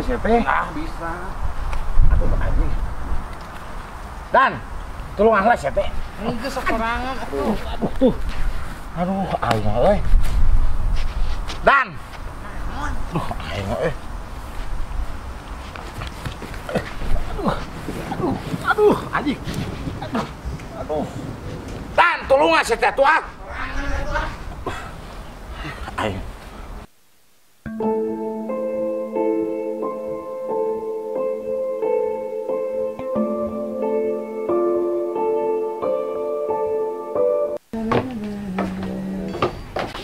Siapa? Ah, bisa. Aduh, anjing. Dan, tolong lah siapa? Enggak sekorangan atuh. Aduh, tuh. Aduh, aing euy. Dan. Aduh, aing euy. Aduh. Aduh, aduh, anjing. Aduh. Aduh. Dan, tolong lah siapa tuh ah. Aing.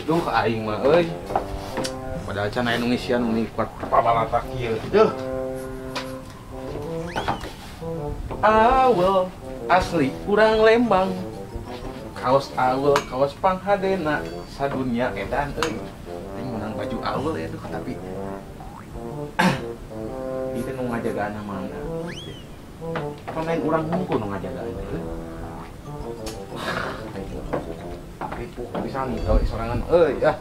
Duh, aing mah euy. Padahal can aya nu ngisian meni kuat pabalatak ieu. Duh. Awel asli urang Lembang. Kaos awel, kaos panghadena sadunya edan euy. Aing meunang baju awel ya duh tapi ieu teh nu ngajagaan mana? Pan lain urang hungkul nu ngajagaan euy. Ripuh bisa nih gawe sorangan euy ah.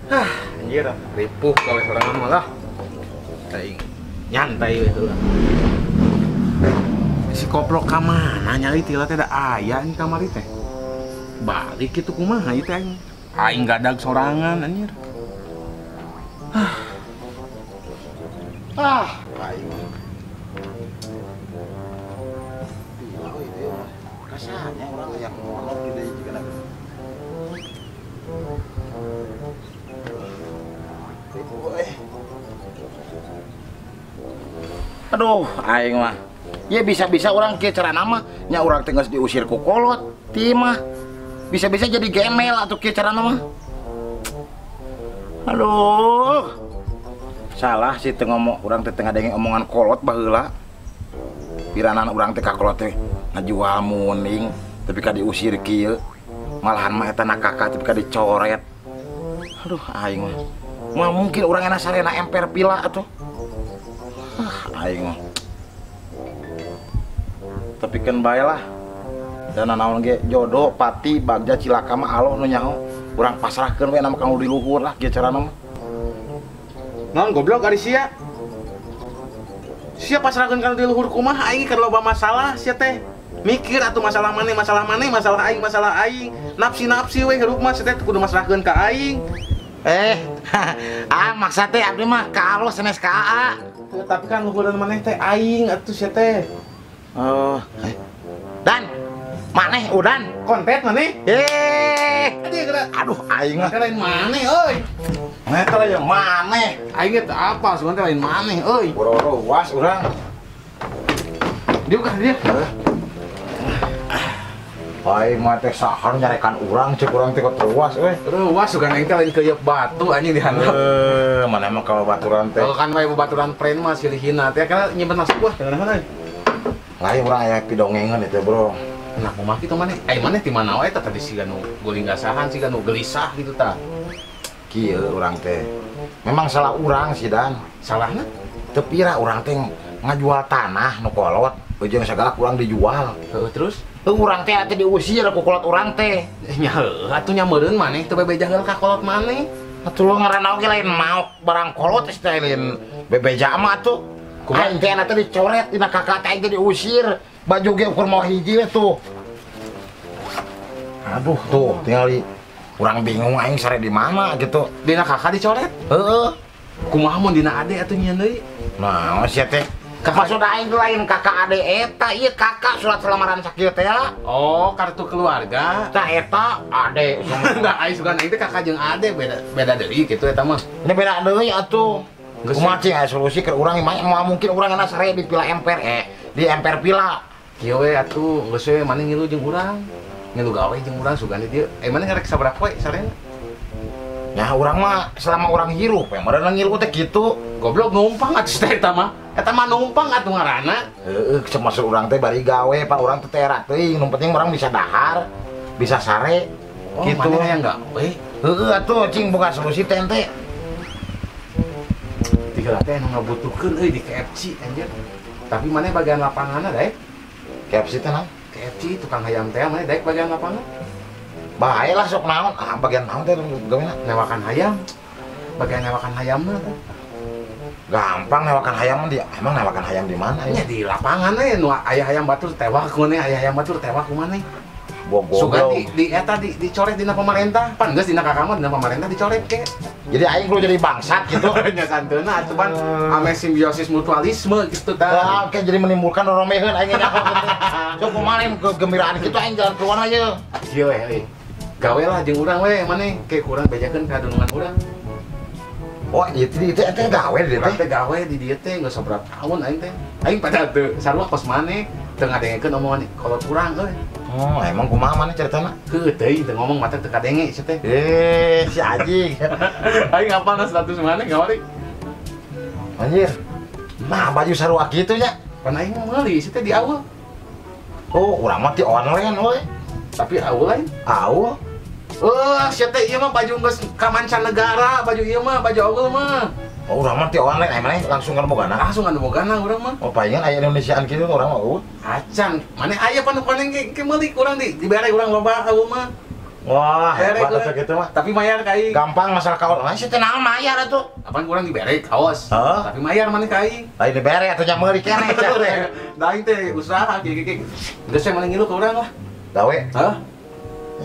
Hah, anjir, ripuh gawe sorangan malah. Aing nyantai we heula. Si koplok ka mana nyali tila teh da aya nih kamari teh. Balik kitu kumaha ieu teh aing. Aing gadag sorangan anjir. Ah, aing. Rasanya orang yang ngolok di deui juga lagi. Aduh, aing mah. Ya bisa-bisa orang kieu carana mah nya urang teh geus diusir ku kolot, ti mah. Bisa-bisa jadi gemel atuh kieu carana mah. Aduh. Salah sih teu ngomong urang teh teu ngadenge omongan kolot baheula. Piranan urang teh ka kolot teh ngajual muning tapi ka diusir kieu. Malahan mah eta na kakak tapi ka dicoret. Aduh aing mah. Moal mungkin urang enak sarena emper pila atuh. Ah aing mah. Tapi keun bae lah. Dan naon ge jodoh pati bagja cilaka mah aloh nu nyaho. Urang pasrahkeun we nama kang di luhur lah kieu carana mah. Non goblok ari sia. Sia pasrahkeun kana di luhur kumaha aing keur loba masalah sia teh. Mikir atuh masalah maneh, masalah maneh, masalah aing, masalah aing. Napsi-napsi we hirup mah sia teh kudu masrahkeun ka aing. Ah maksa teh abdi mah ka Allah sanes ka AA. Tapi kan luhuran maneh teh aing atuh sia teh. Oh. Dan maneh udan kontet maneh? Aduh aing mah. Lain maneh euy. Eta lain maneh. Aing teh apa sugan teh lain maneh euy. Boro-boro was urang. Dieu ka dieu. Aing mah teh saha nyarekan urang cek urang teh ruas euy. Ruas sugan aing teh lain keuyeup batu anjing di handap. Mana mah kalau baturan teh. Kalau kan wae baturan pren mah silihina teh kana nyimpen masuk wah naon euy. Lain urang aya pidongengeun itu bro. Nah, kumaha kitu maneh? Ai maneh ti mana wae tah tadi siga nu golinggasahan siga nu gelisah gitu tah. Kieu urang teh. Memang salah urang sih Dan. Salahna? Teu pira urang teh ngajual tanah nu kolot, ujung segala kurang dijual. Heeh, terus? Urang teh atuh diusir ku kolot urang teh. Nya heuh atuh nya meureun maneh teu bebeja heula ka kolot maneh. Atuh lo ngaranna oge lain maok barang kolot teh lain bebeja mah atuh. Aing teh atuh dicoret dina kakak teh aing teh diusir. Baju ge ukur mau hiji we tuh. Aduh tuh tinggal di urang bingung aing sare di mana gitu. Dina kakak dicoret? Heeh. Kumaha mun dina ade atuh nyieun deui? Nah, sia teh. Maksud aing lain kakak ade eta, ieu kakak surat lamaran sakieu teh ya. Oh, kartu keluarga. Tah eta ade. Nah, aing sugan aing teh kakak jeung ade beda beda deui kitu eta mah. Ini beda deui atuh. Kumaha cing aya solusi keur urang mah mungkin urang enak sare di pila emper di emper pila. Kieu we atuh, geus we maneh ngilu jeung urang. Ngilu gawe jeung urang sugan di dieu. Maneh ngarek sabaraha poe sarena? Nah, urang mah selama urang hirup ya, meureun ngilu teh kitu. Goblok numpang atuh teh eta mah. Eta mah numpang atuh ngaranna. Heeh, maksud urang teh bari gawe, Pak, urang teh era teuing, nu penting urang bisa dahar, bisa sare. Oh, gitu. Maneh hayang gawe. Heeh atuh cing boga solusi teh ente. heula teh nu ngabutuhkeun euy di KFC anjir. Tapi maneh bagian lapanganna daek? KFC teh naon? KFC tukang hayam teh maneh daek bagian lapangan? Bae lah sok naon? Ah bagian naon teh gawena? Newakan hayam. Bagian newakan hayamna teh. Gampang newakan hayam di emang newakan hayam di mana ya? Di lapangan we nu aya hayam batur tewak maneh, aya hayam batur tewak maneh. Suka di eta dicoret dina pemerintah, pan geus dina kakama dina pemerintah dicoret ke. Jadi aing kudu jadi bangsat gitu. Nya santeuna atuh pan ame simbiosis mutualisme gitu tah. Lah oke jadi menimbulkan romeheun aing nyaho gitu. Sok kumaha kegembiraan kitu aing jalan keluar aja. Kieu we euy. Gawe lah jeung urang we maneh ke kurang bejakeun ka dunungan urang. Oh, itu itu teh gawe di dieu teh. Teh gawe di dieu teh geus sabaraha tahun aing teh. Aing pada teu sarua kos maneh teu ngadengekeun omongan kolot urang euy. Oh, emang kumaha maneh caritana? Heuh teuing teu ngomong mata teu kadenge sia teh. Eh, si anjing. Aing apalna status maneh gawari. Anjir. Nah, baju sarua kitu nya. Pan aing meuli sia teh di awal. Oh, urang mah ti online we. Tapi awal lain. Awal. Oh, sia teh ieu mah baju geus ka mancanegara, baju ieu mah baju awal mah. Oh, urang mah ti online aya maneh langsung kan bogana. Langsung kan bogana urang mah. Oh, palingan aya Indonesiaan kitu urang mah eueuh. Acan, maneh aya pan koneng ke meuli urang di dibere urang loba awal mah. Wah, hebat atuh kitu mah. Tapi mayar ka aing. Gampang masalah kaos. Lain sia teh naon mayar atuh? Apaan urang dibere kaos. Tapi mayar maneh ka aing. Lain dibere atuh nya meuli keneh sia teh. Da aing teh usaha kieu-kieu. Geus we maneh ngilu ka urang lah. Gawe. Hah?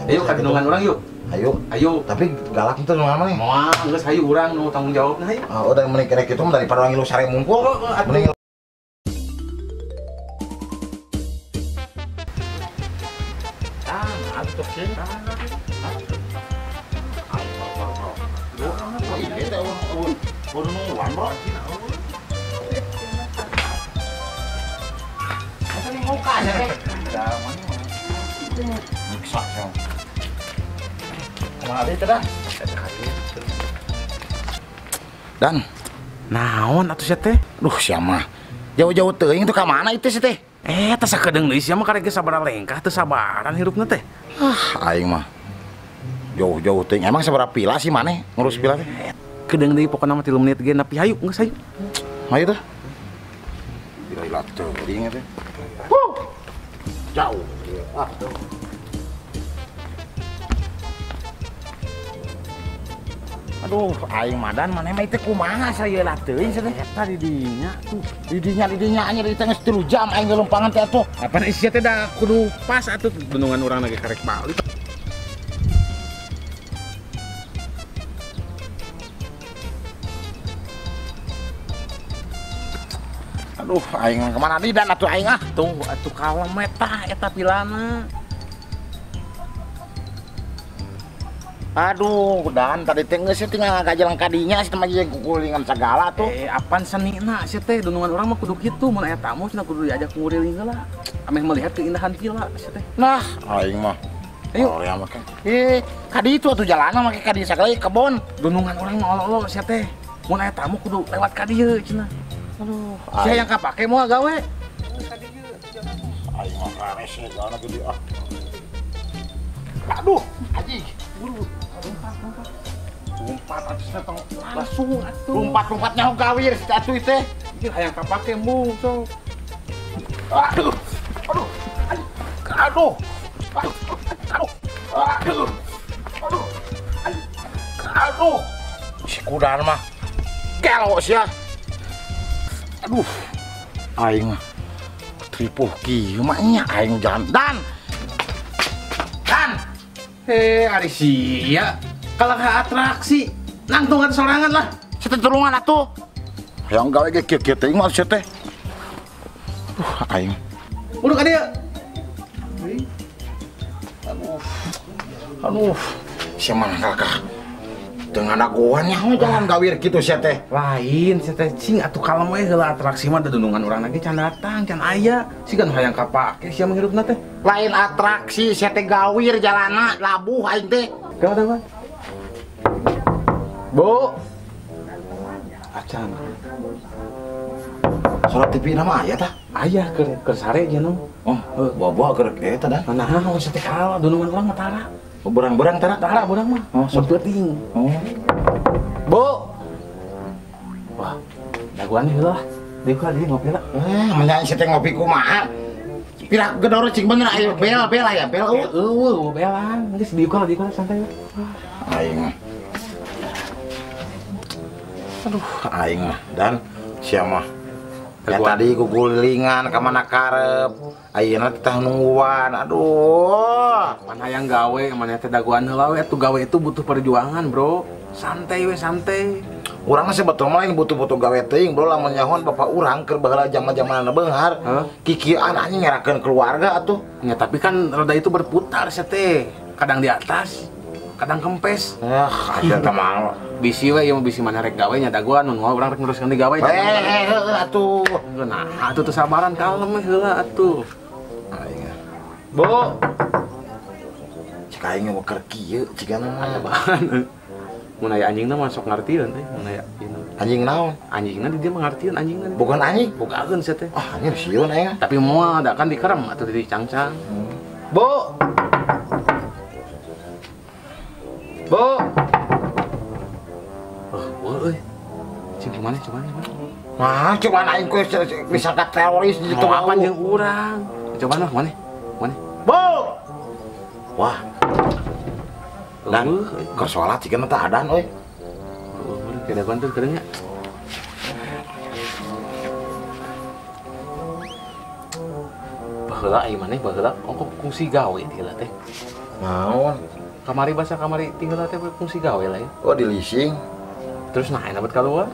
Ayo ka dunungan urang yuk. Ayo. Ayo. Tapi galak itu dunungan maneh. Moal geus hayu urang nu tanggung jawabna hayu. Ah, udah mending kene kitu mah daripada urang ngilu sare mungkul. Mending ah, atuh sih. Dan naon atuh sia teh? Duh sia mah. Jauh-jauh teuing tuh ka mana itu sia teh? Eh, teh sakedeung deui sia mah karek geus sabaraha lengkah teu sabaran hirupna teh. Ah, aing mah. Jauh-jauh teuing. Emang sabaraha pila sih maneh ngurus pila teh? Kedeung deui pokona mah 3 menit ge nepi hayu geus hayu. Hayu teh. Gila teuing teh. Wuh. Jauh. Ah. Aduh, aing madan maneh mah teh kumaha sayeula teuing sia teh. Eta di dinya tuh. Di dinya anjir teh geus 3 jam aing ngelumpangan teh atuh. Apaan sia teh da kudu pas atuh bendungan urang lagi karek balik. Aduh, aing kemana di dan atuh aing ah. Tuh atuh kalem eta eta pilana. Aduh, dan tadi teh geus tinggal ngajalan ka dinya si teh mah jeung kukulingan sagala tuh. Eh, apaan senina sia teh dunungan urang mah kudu kitu mun aya tamu cenah kudu diajak nguriling heula. Ameh melihat keindahan vila sia teh. Nah, aing mah. Ayo. Oh, ya mah. Eh, ka ditu atuh jalanna make ka dieu sagala kebon. Dunungan urang mah olo-olo sia teh. Mun aya tamu kudu lewat ka dieu cenah. Aduh, sia yang kapake moal gawe. Aing mah rese jalanna gede ah. Aduh, anjing. Buru. Lompat atuh sia tong langsung atuh. Lompat-lompat nyaho gawir si atuh teh. Ieu hayang kapake mung sok. Aduh. Aduh. Aduh. Aduh. Aduh. Aduh. Aduh. Si kudan mah gelo sia. Aduh. Aing mah tripuh kieu mah nya aing jalan dan. Dan. Hei, ari sia. Kalah atraksi, nangtungan sorangan lah. Sia tulungan atuh. Hayang gawe ge kieu-kieu teuing mah sia teh. Aduh, aing. Buru ka dieu. Aduh. Aduh, sia mah kakak. Teu ngadagoan nyaho jalan gawir kitu sia teh. Lain sia teh cing atuh kalem we heula atraksi mah da dunungan urang lagi can datang, can aya. Siga nu hayang kapake sia mah hirupna teh. Lain atraksi sia teh gawir jalanna labuh aing teh. Gawat apa? Bu. Acan. Sorot TV nama aya tah? Aya keur sare nya nu. Oh, bawa-bawa keur eta dan. Nah, sia teh kalah dunungan urang mah tara. Oh, berang-berang tara? Tara berang mah. Oh, sok peuting. Oh. Bu. Wah, Daguan heula. Deui ka dieu ngopi lah. Menyanyi si teh ngopi kumaha? Pira gedor cing bener ayo bel aya bel eueuh belan. Geus dieu ka santai. Aing. Aduh, aing mah dan sia mah. Ya tadi gugulingan ka mana karep. Ayeuna teh nungguan. Aduh. Mana yang gawe, mana teh daguan heula we atuh gawe itu butuh perjuangan, Bro. Santai we, santai. Urang mah sebetulna lain butuh-butuh gawe teuing, Bro, lamun nyahoan bapak urang keur baheula zaman-zamanna beunghar. Kikieuan anjing ngerakeun keluarga atuh. Ya tapi kan roda itu berputar sia teh. Kadang di atas, kadang kempes. Ah, aya teh mah. Bisi we ieu mah bisi mana rek gawe nya daguan nu urang rek neruskeun di gawe. Heuh atuh. Nah, atuh teu sabaran kalem we heula atuh. Aing. Bu. Cik aing mah keur kieu cigana mah. Aya bahan. Mun aya anjingna mah sok ngartieun teh, mun aya anjing naon? Anjingna di dieu mah ngartieun anjingna. Bukan anjing, bogakeun sia teh. Ah, anjing sieun aing. Tapi moal da kan dikerem atuh dicangcang. Bu. Bu. Oh, euy. Cing kumaha coba mana? Mah, coba aing ku disangka teroris di ditu apa jeung urang. Coba lah mana? Mana? Bu. Wah. Dan keur salat cigana teh adan euy. Heuh, kada bantu keureuh nya. Baheula aing maneh baheula ongkoh kungsi gawe ti heula teh. Naon? Kamari basa kamari ti heula teh kungsi gawe lah ya. Oh, di leasing. Terus nah enak bet kaluar.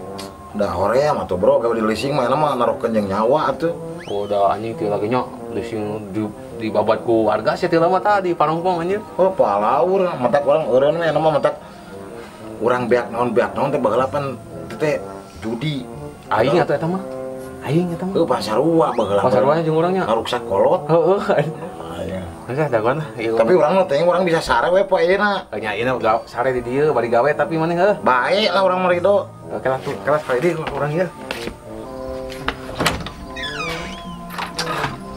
Da hoream atuh bro, gawe di leasing mah mah narohkeun jeung nyawa atuh. Oh, da anjing ti lagi nya leasing di babat ku warga sia ti lama tadi parongpong anjir. Oh, palaur matak urang eureun we mah matak urang beak naon teh baheula pan teh judi. Aing atuh eta mah. Aing eta mah. Heuh, pasarua baheula. Pasarua jeung urang nya. Ngaruksak kolot. Heueuh. Geus dagoan lah. Tapi urang mah teh urang bisa sare we poe ayeuna. Nya ayeuna sare di dieu bari gawe tapi maneh heuh. Bae lah urang mah rido. Oke lah tuh, kelas kali di urang ieu.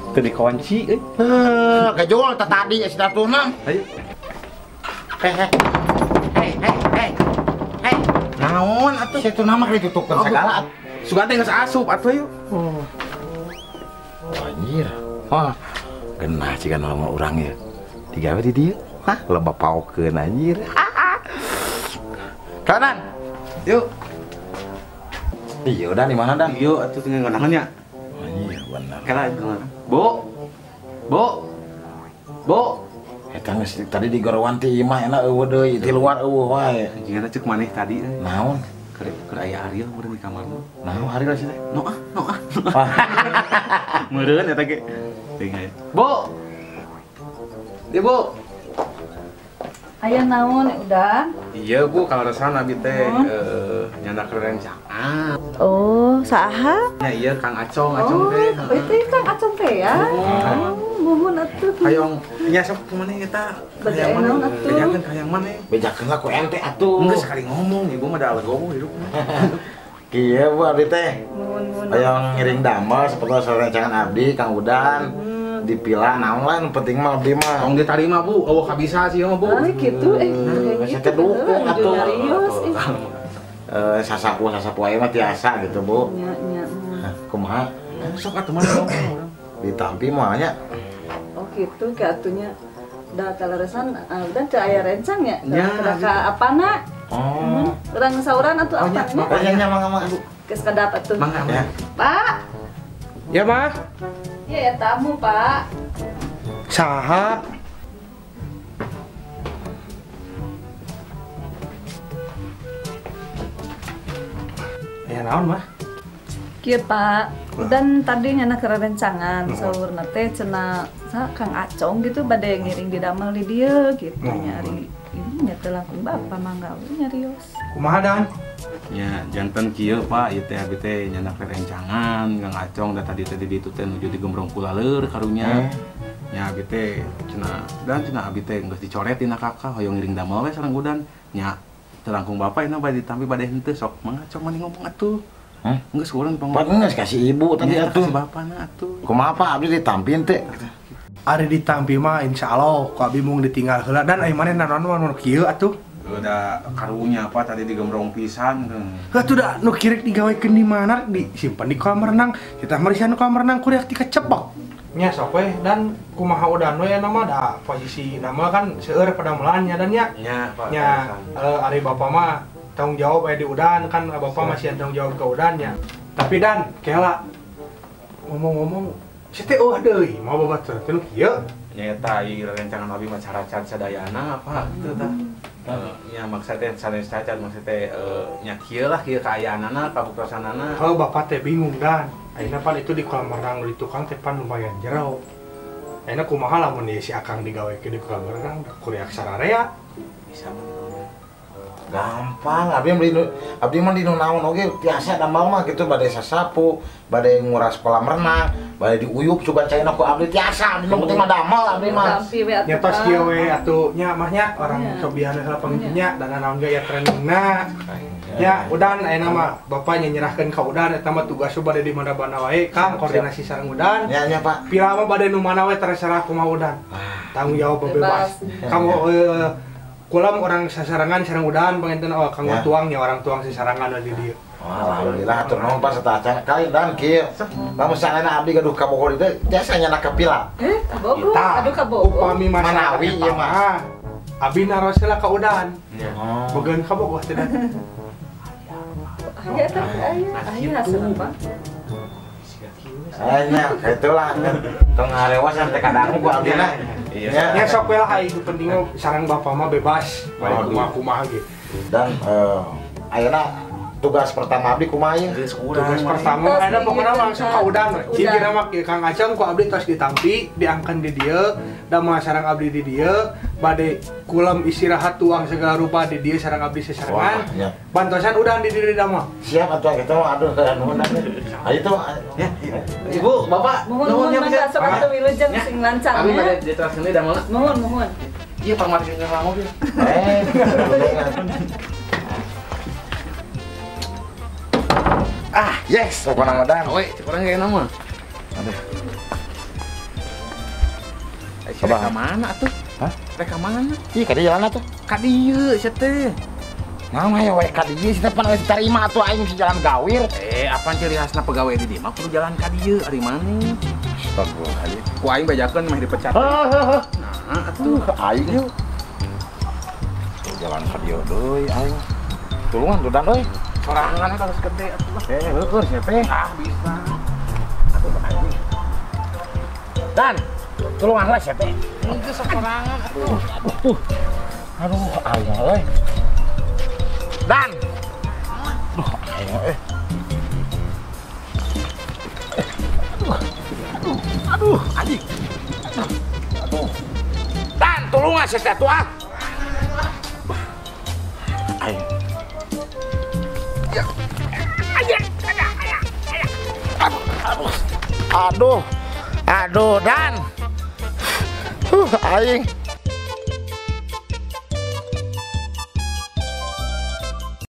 Teu dikunci euy. Heuh, gejol teh tadi si datuna. Ayo. Hei. Hei. Naon atuh? Si tuna mah ditutupkeun segala. Sugan teh geus asup atuh yuk. Oh. Anjir. Wah. Genah cigan lama urang ya. Digawe di dieu. Hah, loba paokeun anjir. Kanan. Yuk. Iya, udah di mana dah? Iya, atuh tinggal ngeunaheun nya. Iya, bener. Kala gimana? Bu. Bu. Bu. Eta geus tadi di gorowan ti imah enak eueuh deui, di luar eueuh wae. Anjing eta ceuk maneh tadi. Naon? Keur aya Ariel meureun di kamar mah. Naon Ariel sih teh? No ah, no ah. Meureun eta ge. Teuing aya. Bu. Di Bu. Aya naon udah? Iya Bu, kalau resan abi teh nyandak rerencangan. Oh, saha? Ya iya Kang Acong, Acong teh. Oh, itu Kang Acong teh ya. Oh, muhun atuh. Hayong nya sok kumaha eta? Hayang mana? Bejakeun ka hayang mana? Bejakeun lah ku ente atuh. Geus sekali ngomong, ibu mah da legowo hidup. Kieu Bu abdi teh. Muhun. Hayang ngiring damel seperti rerencangan abdi Kang Udan. Dipilah naon lah nu penting mah abdi mah. Tong diterima Bu, eueuh kabisa sih mah Bu. Ah kitu geus teh dukung atuh. Sasapu aya mah tiasa gitu Bu. Nya nya. Kumaha? Sok atuh mah urang. Ditampi mah nya. Oh kitu ke atunya da kaleresan udah teu aya rencang nya. Ka apana? Oh. Urang sauran atuh apa nya? Nya nya mangga mangga Bu. Geus kedap atuh. Mangga. Pak. Ya, Mah. Iya ya tamu, Pak. Saha? Ya naon, Mah? Kieu, Pak. Dan tadi nyana kerencangan saurna teh cenah Kang Acong gitu bade ngiring di damel di dieu gitu nyari. Ini nya teu langkung bapak mangga we nyarios. Kumaha Dan? Ya, janten kieu Pak, ieu teh abi teh nyandak rerencangan Kang Acong da tadi teh di ditu teh nuju digembrong kulaleur karunya. Nya abi teh cenah dan cenah abi teh geus dicoret dina kakak hoyong ngiring damel we sareng Udan. Nya teu langkung bapak ina bade ditampi bade henteu sok mangga Cong mani ngomong atuh. Hah? Geus urang pang. Pan geus kasih ibu tadi atuh. Kasih bapana atuh. Kumaha Pak abdi ditampi teh? Ari ditampi mah insyaallah ku abi mung ditinggal heula dan ai maneh nanaon mun kieu atuh. Udah karunya apa tadi digembrong pisan. Heuh tuh da nu kirik digawekeun di mana disimpan di kolam renang. Kita marisian kolam renang kuriak dikecepok. Nya sok we dan kumaha udan we nama da posisi nama kan seueur padamelan nya dan nya. Nya Pak. Nya ari bapak mah tanggung jawab aya di udan kan bapak masih tanggung jawab ke udan nya. Tapi dan kela ngomong-ngomong si teh eueuh deui mau babatur teh nu kieu. Nya eta ieu rencangan abi mah caracat sadayana apa kitu tah. Nya maksud teh sanes cacat maksud teh nya kieu lah kieu kaayaanana kabuktosanana. Kalau bapak teh bingung dan ayeuna pan itu di kolam renang di tukang teh pan lumayan jero. Ayeuna kumaha lamun ieu si Akang digawekeun di kolam renang kuriak sararea bisa mah. Gampang, abdi mah di nu naon oge tiasa damel mah gitu bade sasapu, bade nguras kolam renang, bade diuyup sugan caina ku abdi tiasa, abdi nu penting mah damel abdi mah. Nya tos kieu we atuh nya mah nya orang cobian heula pangintunya dan naon ge ya trainingna. Ya udan ayeuna mah bapak nya nyerahkeun ka udan eta mah tugas bade di mana-mana wae Kang koordinasi sareng udan. Nya nya Pak. Pira mah bade nu mana we terserah kumaha udan. Tanggung jawab bebas. Kamu kulam orang sasarangan sareng udan panginten oh kanggo ya. Tuang nya orang tuang sasarangan di dieu. Oh, alhamdulillah hatur nuhun Pak sateuacan kali dan kieu. Lamun saena abdi gaduh ka Bogor dieu tiasa nya ka pila. Ka Bogor, aduh ka Bogor. Upami Manawi ieu mah. Abi naros heula ka udan. Oh. Bogeun ka Bogor teh. Aya teh aya. Aya hasilna Pak. Anya itulah tong ngarewas teh kadangu ku abdi na. Iya. Ya sok we lah itu penting sareng bapak mah bebas balik kumaha-kumaha gitu. Dan ayeuna tugas pertama abdi kumaha ieu? Tugas pertama ayeuna pokona langsung ka udan we. Ciri mah Kang Acong ku abdi tos ditampi, diangkeun di dieu, damel sareng abdi di dieu, bade kulam istirahat tuang segala rupa di dieu sareng abdi sesarengan. Bantosan udan di dieu damel. Siap atuh kitu mah aduh nuhun. Ayo tuh ya. Ibu, Bapak, nuhun mangga sok atuh wilujeng sing lancar. Abi bade diteraskeun deui damelna. Nuhun, nuhun. Ieu pangmarikeun ka mobil. Ah, yes, pokona mah dan. We, kurang kayak nama. Aduh. Coba ka mana atuh? Hah? Rek ka mana? Ih, ka dieu jalan atuh. Ka dieu sia teh. Naon hayo we ka dieu sia teh pan geus tarima atuh aing si jalan gawir. Apaan ciri khasna pegawai di dieu mah kudu jalan ka dieu ari maneh. Astagfirullahaladzim. Ku aing bajakeun meh dipecat. Heeh. Nah, atuh aing. Jalan ka dieu deui aing. Tulungan tuh dan euy. Sorangan eta geus gede atuh. Heueuh sia teh. Ah, bisa. Atuh aing. Dan tulungan lah sia teh. Geus sorangan atuh. Aduh. Aduh, aing euy. Dan. Aduh, aing euy. Aduh. Aduh, aduh, anjing. Aduh. Dan tulungan sia teh atuh ah. Aing. Ya. Aduh, aduh, aduh, dan, aing.